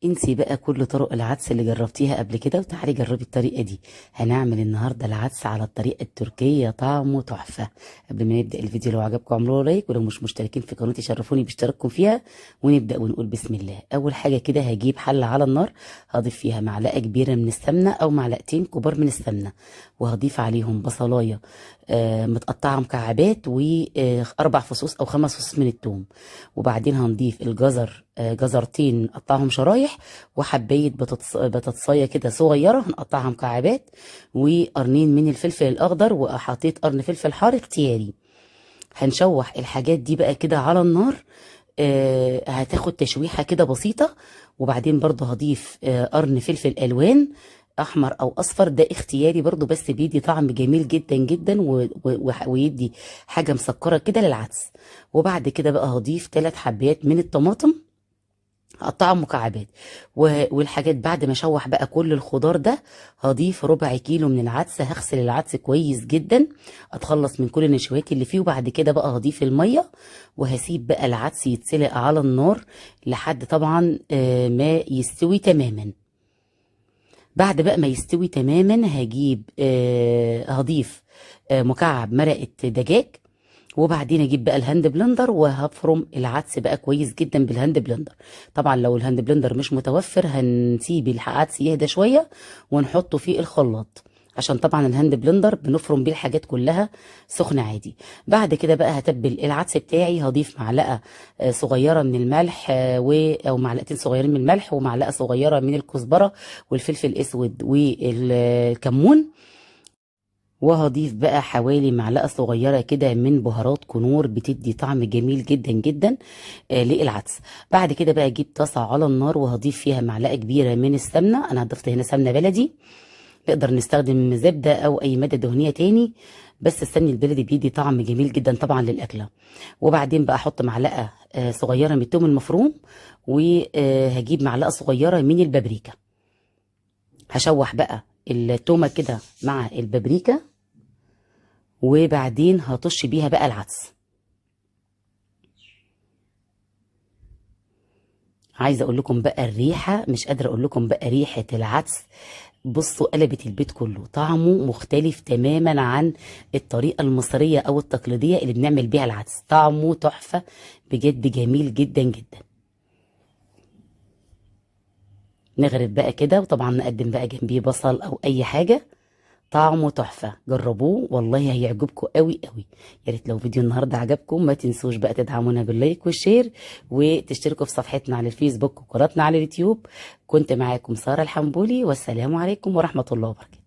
انسي بقى كل طرق العدس اللي جربتيها قبل كده وتعالي جربي الطريقة دي. هنعمل النهاردة العدس على الطريقة التركية، طعمه تحفة. قبل ما نبدأ الفيديو لو عجبكم اعملوا like، ولو مش مشتركين في قناتي شرفوني باشتراككم فيها. ونبدأ ونقول بسم الله. اول حاجة كده هجيب حلة على النار، هضيف فيها معلقة كبيرة من السمنة او معلقتين كبار من السمنة، وهضيف عليهم بصلاية متقطعة مكعبات واربع فصوص او 5 فصوص من الثوم. وبعدين هنضيف الجزر، جزرتين نقطعهم شرايح، وحبايه بطاطسايه كده صغيرة هنقطعها مكعبات، وقرنين من الفلفل الاخضر، وحطيت قرن فلفل حار اختياري. هنشوح الحاجات دي بقى كده على النار، هتاخد تشويحه كده بسيطة. وبعدين برضو هضيف قرن فلفل الوان احمر او اصفر، ده اختياري برضو، بس بيدي طعم جميل جدا جدا ويدي حاجة مسكره كده للعدس. وبعد كده بقى هضيف 3 حبات من الطماطم هقطعهم مكعبات. والحاجات بعد ما اشوح بقى كل الخضار ده هضيف ربع كيلو من العدس. هغسل العدس كويس جدا اتخلص من كل النشويات اللي فيه، وبعد كده بقى هضيف المية وهسيب بقى العدس يتسلق على النار لحد طبعا ما يستوي تماما. بعد بقى ما يستوي تماما هضيف مكعب مرقه دجاج، وبعدين اجيب بقى ال hand blender وهفرم العدس بقى كويس جدا بال hand blender. طبعا لو ال hand blender مش متوفر هنسيب العدس يهدى شوية ونحطه في الخلاط، عشان طبعا ال hand blender بنفرم بيه الحاجات كلها سخنة عادي. بعد كده بقى هتبل العدس بتاعي، هضيف معلقه صغيرة من الملح، او معلقتين صغيرين من الملح، ومعلقة صغيرة من الكزبره والفلفل الاسود والكمون، وهضيف بقى حوالي معلقة صغيرة كده من بهارات كنور بتدي طعم جميل جدا جدا للعدس. بعد كده بقى اجيب طاسة على النار وهضيف فيها معلقة كبيرة من السمنة. انا ضفت هنا سمنة بلدي، نقدر نستخدم زبدة او اي مادة دهنية تاني، بس السمن البلدي بيدي طعم جميل جدا طبعا للأكلة. وبعدين بقى احط معلقة صغيرة من التوم المفروم، وهجيب معلقة صغيرة من البابريكا. هشوح بقى التومة كده مع البابريكا، وبعدين هطش بيها بقى العدس. عايزه اقول لكم بقى الريحة، مش قادرة اقول لكم بقى ريحه العدس، بصوا قلبت البيت كله. طعمه مختلف تماما عن الطريقة المصرية او التقليدية اللي بنعمل بيها العدس، طعمه تحفة بجد، جميل جدا جدا. نغرف بقى كده، وطبعا نقدم بقى جنبيه بصل او اي حاجة. طعمه تحفة، جربوه والله هيعجبكم قوي قوي. يا ريت لو فيديو النهارده عجبكم ما تنسوش بقى تدعمونا بال like وال share، وتشتركوا في صفحتنا على الفيسبوك وقناتنا على اليوتيوب. كنت معاكم سارة الحنبولي، والسلام عليكم ورحمة الله وبركاته.